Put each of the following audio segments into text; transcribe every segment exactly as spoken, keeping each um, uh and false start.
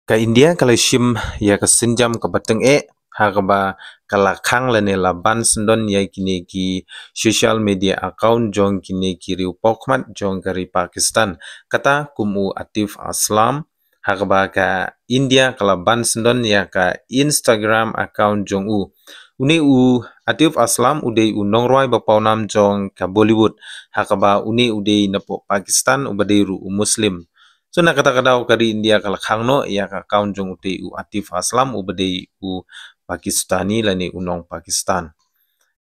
Ka India ka la shim ïa ka sienjam kaba tyngeh ha kaba ka la khang lane la ban sngewdon ïa kine ki social media account jong kine ki riew paw khmat jong ka ri Pakistan, kata kum u Atif Aslam, ha kaba ka India ka la ban sngewdon ïa ka Instagram account jong u. Une u Atif Aslam u dei u nongrwai ba pawnam jong ka Bollywood, ha kaba une u dei napoh Pakistan uba dei ruh u Muslim. So na kata ka daw ka ri India ka la khang noh ïa ka account jong utei u Atif Aslam uba dei u Pakistani lane u nong Pakistan.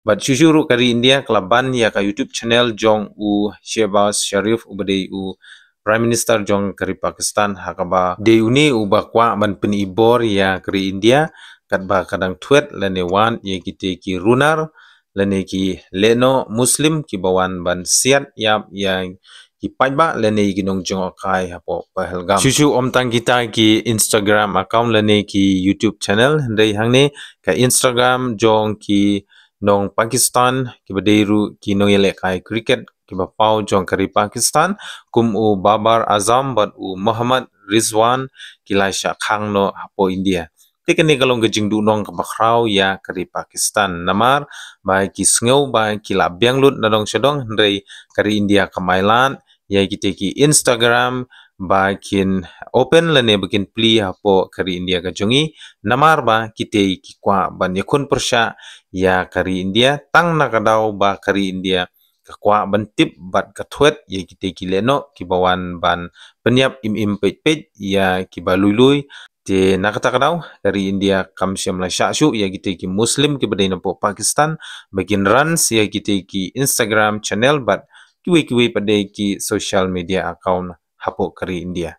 Bad shuh shuh ruh ka ri India ka la ban ïa ka YouTube channel jong u Shehbaz Sharif uba dei u Prime Minister jong ka ri Pakistan, ha kaba dei une uba kwah ban pynibor ïa ka ri India katba ka dang thwet lane wad ïa kitei ki runar lane ki lehnoh Muslim kiba wan ban siat ïap ïa ki paidbah lane ki nongjngohkai hapoh Pahalgam. Shuh shuh ym tang kita ki Instagram account lane ki YouTube channel, hynrei hangne ka Instagram jong ki nong Pakistan kiba dei ruh ki nongïalehkai cricket kiba paw jong ka ri Pakistan kum u Babar Azam bad u Mohammad Rizwan ki la shah khang noh hapoh India. Te kane ka long ka jingduhnong kaba khraw ïa ka ri Pakistan namar ba ki sngew ba ki la biang lut na dong sha dong, hynrei ka ri India kam ailad ïa kitei ki Instagram ba kin open lane ba kin plie hapoh ka ri India ka jong ngi, namar ba kitei ki kwah ban ïakhun pyrshah ïa ka ri India tang na ka daw ba ka ri India ka kwah ban tip bad ka thwet ïa kitei ki lehnoh kiba wan ban pynïap im im peit peit ïa kiba lui lui. Te na kata ka daw ka ri India kam shym la shah shuh ïa kitei ki Muslim kiba dei napoh Pakistan ba kin run ïa kitei ki Instagram channel bad kiwei kiwei pat de ki social media account hapoh ka ri India.